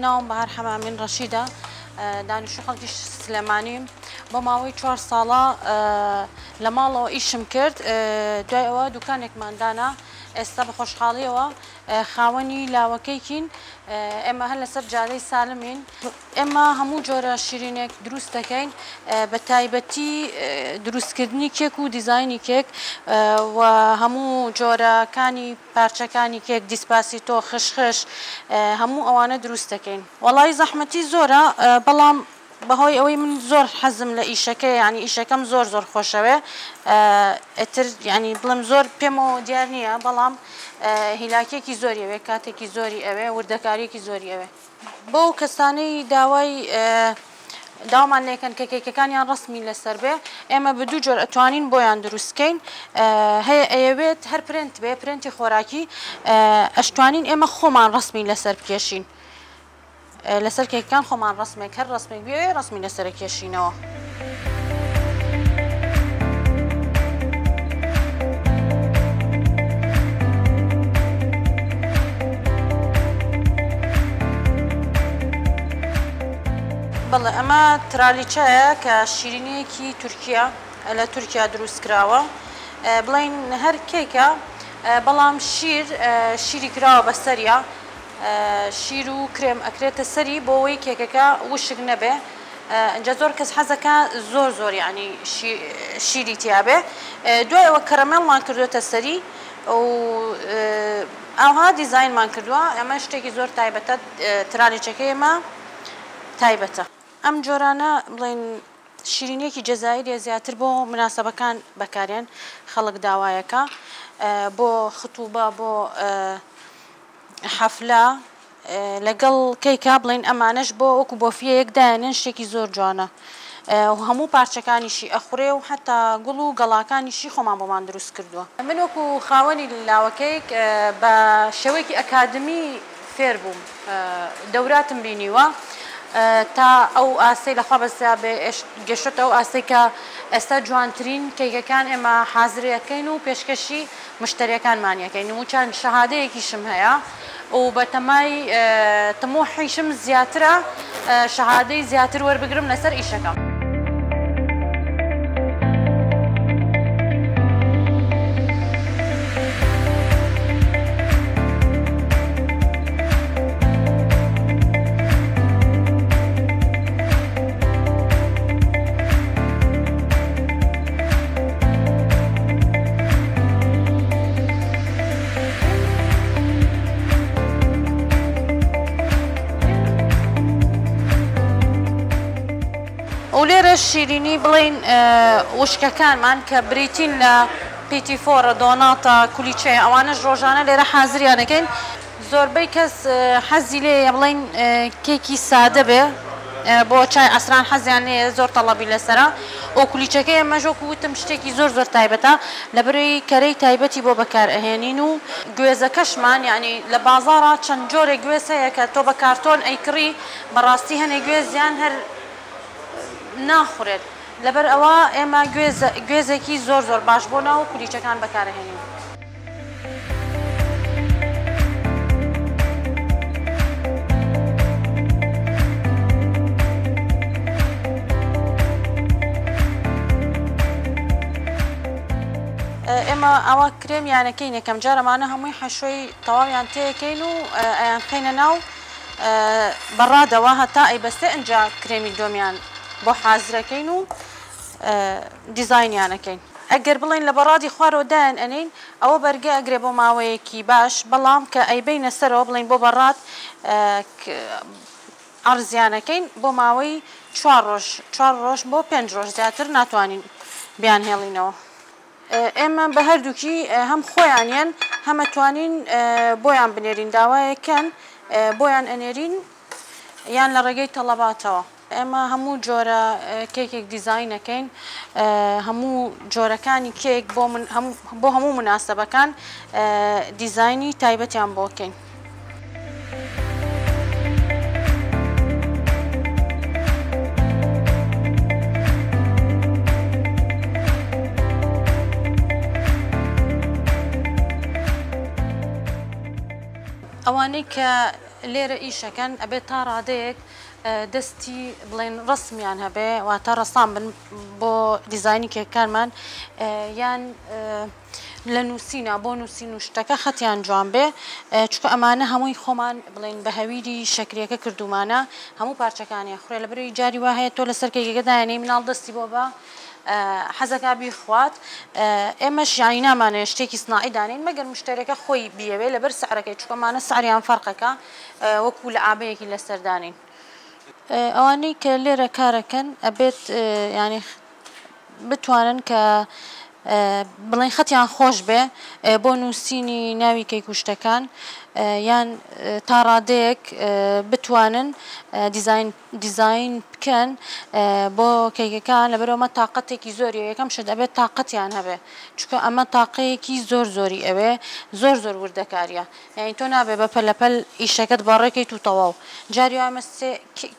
ناوم بەهار حەمامین ڕەشیدە، دانیشتووی خەڵکی سلێمانیم. بۆ ماوەی چوار ساڵە لە ماڵەوە ئیشم کرد، دوای ئەوە دوکانێکمان دانا، ئێستا بە خۆشحاڵیەوە خاوەنی لاوەکەیکین. ئێمە هەر لەسەر جادەی سالمین. ئێمە هەموو جۆرە شیرینێک دروست دەکەین، بە تایبەتی دروستکردنی کێک و دیزاینی کێک و هەموو جۆرەکانی پارچەکانی کێک، دیسپاسیتۆ، خشخش، هەموو ئەوانە دروست دەکەین. وەڵایی زەحمەتی زۆرە، بەڵام بەهۆی ئەوەی من زۆر حەزم لە ئیشەکەیە، یانی ئیشەکەم زۆر زۆر خۆشەوێ، ئیتر یانی بڵێم زۆر پێمەوە دیار نییە، بەڵام هیلاکییەکی زۆری ئەوێ، کاتێکی زۆری ئەوێ، وردەکارییەکی زۆری ئەوێ. بەو کەسانەی داوای داوامان لێکەن کە کێکەکانیان ڕەسمی لەسەر بێ، ئێمە بە دوو جۆر ئەتوانین بۆیان دروست کەین، هەیە ئەیەوێت هەر پرێنت بێ، پرێنتی خۆراکی، ئەشتوانین ئێمە خۆمان ڕەسمی لەسەر بکێشین، لەسەر کێکەکان خۆمان ڕەسمێک هەر ڕەسمێک بیەوێ ڕەسمی لەسەر ئەکێشینەوە. بەڵێ ئەمە ترالیچەیە کە شیرینیەکی تورکیە لە تورکیا دروست کراوە بڵین هەر کێکە بەڵام شیر شیری کراوە بەسەریا شیر و کرێم ئەکرێتە سەری بۆ وەی کێکەکە وشک نەبێ ئینجا زۆر کەس حەزەکا زۆر زۆر یانی شیری تیابێ دوای ئەوە کەرەمێڵمان کردوێتە سەری و ئاوها دیزاینمان کردووە ئەمە شتێکی زۆر تایبەتە ترالیچەکەی ئێمە تایبەتە. ئەم جۆرانە بڵێن شیرینیەکی جەزائیریە زیاتر بۆ مناسەبەکان بەکارێن خەڵک داوایەکە بۆ ختوبە بۆ حەفلە لەگەڵ کەیکا بڵێین ئەمانەش بۆ وەکو بۆفیەیەک دایەنێن شتێکی زۆر جوانە و هەموو پارچەکانیشی ئەخورێ و حەتا گوڵ و گەڵاکانیشی خۆمان بۆمان دروست کردووە. من وەکو خاوەنی لاوەکەیک بە شێوەیەکی ئەکادمی فێر بووم دەوراتم بینیوە تا ئەو ئاستەی لەخوا بەزیا بێ گەشتۆتە ئەو ئاستەی کە ئێستا جوانترین کەیکەکان ئێمە حازری ئەکەین و پێشکەشی مشتەریەکانمان یەکەین و چەند شەهادەیەکیشم هەیە و بەتەمای تموحیشم زیاترە شەهادەی زیاتر وەربگرم لەسەر ئیشەکەم. و لێرە شیرینی بڵێین وشکەکانمان کە بریتین لە پیتیفۆرە، دۆناتە، کولیچەیە ئەوانەش ڕۆژانە لێرە حازریان ئەکەین. زۆربەی کەس حەزی لێیە بڵێین کێکی سادە بێ بۆ چای عەسران حەزیان لێیە زۆر تەڵەبی لەسەرە و کولیچەکەی ئێمەش وەکو وتم شتێکی زۆر زۆر تایبەتە لەبەرئەوەی کەرەی تایبەتی بۆ بەکار ئەهێنین و گوێزەکەشمان یانی لە بازاڕا چەند جۆرێک گوێز هەیە کە تۆ بە کارتۆن ئەیکڕی بەڕاستی هەنێ گوێزیان هەر ناخورێت لەبەر ئەوە ئێمە گوێزێکی زۆر زۆر باش بۆ ناو کولیچەکان بەکارئەهێنین. ئێمە ئاوا کرێمیان ئەکەین یەکەم جار ئەمانە هەمووی حەشۆی تەواویان تێکەین و ئەیانخەینە ناو بەڕادەوە هەتا ئەیبەستێ ئنجا کرێمی دۆمیان بۆ حازرەکەین و دیزاینیان ئەکەین. ئەگەر بڵێین لە بەڕادی خوارەوە دایان ئەنێین ئەوە بەرگە ئەگرێ بۆ ماوەیەکی باش بەڵام کە ئەیبەینە سەرەوە بڵێین بۆ بەڕاد عەرزیان ئەکەین بۆ ماوەی چوار ڕۆژ چوار ڕۆژ بۆ پێنج ڕۆژ زیاتر ناتوانین بیانهێڵینەوە. ئێمە بە هەردووکی هەم خۆیان یەن هەم ئەتوانین بۆیان بنێرین داوایەک کەن بۆیان ئەنێرین یان لە ڕێگەی تەڵەباتەوە. ئێمە هەموو جۆرە کێکێک دیزاین ئەکەین هەموو جۆرەکانی کێک بۆ من بۆ هەموو موناسەبەکان دیزاینی تایبەتیان بۆ کەین. ئەوانەی کە لێرە ئیشەکەن ئەبێت تا ڕادەیەک دەستی بڵێن ڕەسمیان هەبێ، واتە ڕەسام بن بۆ دیزاینی کێکەکانمان، یان لە نووسینە بۆ نووسین و شتەکە خەتیان جوان بێ، چونکە ئەمانە هەمووی خۆمان بڵێن بە هەویری شەکرەکە کردومانە، هەموو پارچەکانی خوێ. لەبەرەوەی جاری وا هەیە تۆ لەسەر کێکەکە دایەنەی مناڵ دەستی بۆ بە حەزەکا بیخوات، ئێمەش یانی نامانەوێت شتێکی سناعی دانێین مەگەر مشتەرەکە خۆی بیەوێ لەبەر سعرەکەی، چونکە ئەمانە سعریان فەرقەکە وەکو لە ئابەیەکی لەسەر دانین. ئەوانەی کە لێرە کارەکەن ئەبێت یانی بتوانن کە بڵێن خەتیان خۆش بێ بۆ نووسینی ناوی کەیک و شتەکان، یان تا ڕادەیەک بتوانن دیزاین دیزاین بکەن بۆ کەیکەکان. لەبەرئەوە ئەمە تاقەتێکی زۆری، یەکەم شت ئەبێت تاقەتیان هەبێ، چونکە ئەمە تاقەیەکی زۆر زۆری ئەوێ، زۆر زۆر وردەکاریە، یعنی تۆ نابێ بە پەلەپەل ئیشەکەت بەڕێکەیت و تەواو. جاری وایە ئەمە سێ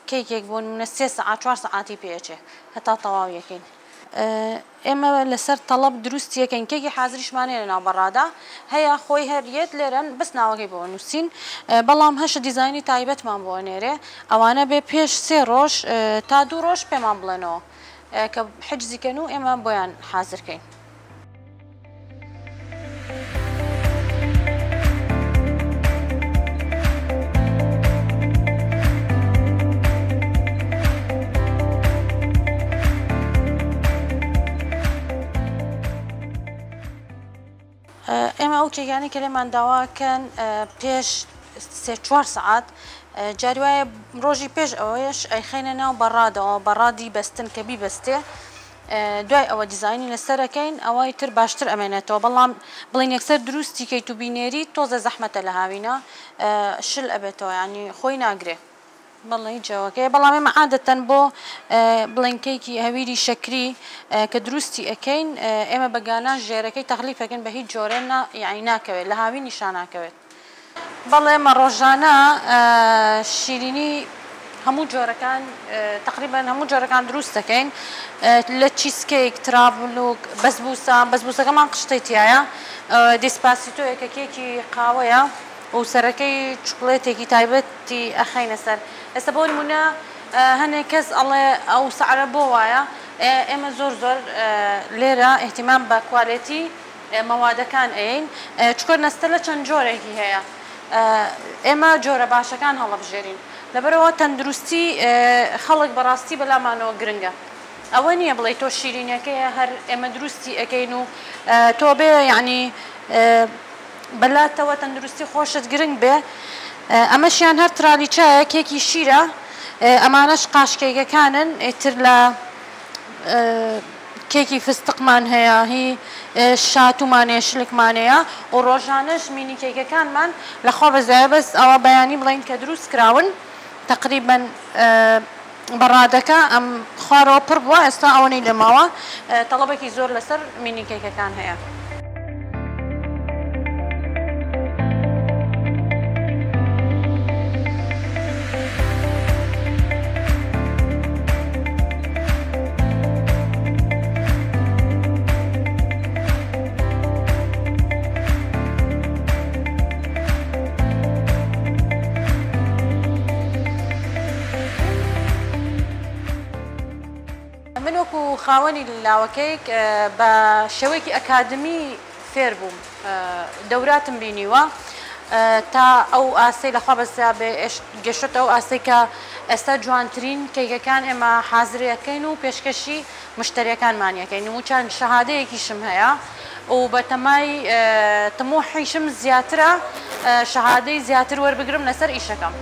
کەیکێک بۆ نمونە 3 سەعات 4 سەعاتی پێ ئەچێ هەتا تەواو یەکەین. ئێمە لەسەر تەڵەب دروستی یەکەین، کێکی حازریشمان هەیە لەناو بەڕادا هەیە، خۆی هەر یەت لێرەن بەس ناوەکەی بۆ نووسین، بەڵام هەشە دیزاینی تایبەتمان بۆ ئەنێرێ، ئەوانە بێ پێش 3 ڕۆژ تا 2 ڕۆژ پێمان بڵێنەوە کە حجزی کەن و ئێمە بۆیان حازرکەین. ئێمە ئەو کێکانەی کە لێمان داواکەن پێش 3-4 سەعات، جاری وایە ڕۆژی پێش ئەوەیش ئەیخەینە ناو بەڕادەوە، بەڕادی بەستن کە بیبەستێ، دوای ئەوە دیزاینی لەسەرەکەین، ئەوەی تر باشتر ئەمێنێتەوە. بەڵام بڵێن یەکسەر دروستی کەیت و بینێری تۆزە زەحمەتە، لە هاوینە شل ئەبێتەوە، ینی خۆی ناگرێ. بەڵێ جەوەکەی. بەڵام ئێمە عادەتەن بۆ بڵێن کەیکی هەویری شەکری کە دروستی ئەەکەین، ئێمە بە گاناش ژێرەکەی تەغلیفەکەین، بە هیچ جۆرێ یعنی ناکەوێت، لە هاوین نیشان ناکەوێت. بەڵێ ئێمە ڕۆژانە شیرینی هەموو جۆرەکان، تقریبا هەموو جۆرەکان دروست دەکەین، لە cheesecake، ترابلوک، بەسبوسە، بەسبوسەکەمان قشتەی تایە، دیسپاسیتۆیە کە کێکی قاوەیە و سەرەکەی چوکلێتێکی تایبەتی ئەخەینە سەر. ئێستا بۆ نمونە هەنێک کەس ئەڵێ ئەو سعرە بۆ وایە، ئێمە زۆر زۆر لێرە اهتمام بە quality مەوادەکان ئەین، چونکە نەستەلە چەند جۆرێکی هەیە، ئێمە جۆرە باشەکان هەڵەبژێرین، لەبەرەوە تەندروستی خەڵک بەڕاستی بەلامانەوە گرنگە. ئەوە نییە بڵێ تۆ شیرینەکەیە هەر ئێمە دروستی ئەەکەین و تۆ بێ یعنی بەلاتەوە تەندروستی خۆشت گرنگ بێ. ئەمەشیان هەر ترالیچایە، کێکی شیرە، ئەمانەش قاشکێکەکانن. ئیتر لە کێکی فستقمان هەیە، هی شاتومانەیە، شلکمانەیە و ڕۆژانەش مینی کێکەکانمان لەخوا بەزایە. بەس ئەوە بەیانی بڵین کە دروست کراون تقریبا بەڕادەکە ئەم خوارەوە پڕ بووە، ئێستا ئەوەنەی لێماوە. تەڵەبێکی زۆر لەسەر مینی کێکەکان هەیە. من وەکو خاوەنی لاوەکەیک بە شێوەیەکی ئەکادمی فێر بووم، دەوراتم بینیوە تا ئەو ئاستەی لەخوا بەسیا بێ گەشتە ئەو ئاستەی کە ئێستا جوانترین کەیکەکان ئێمە حازرەکەین و پێشکەشی مشتریەکانمان یەکەین و چەند شەهادەیەکیشم هەیە و بە تەمای تموحیشم زیاترە شەهادەی زیاتر وەربگرم لەسەر ئیشەکەم.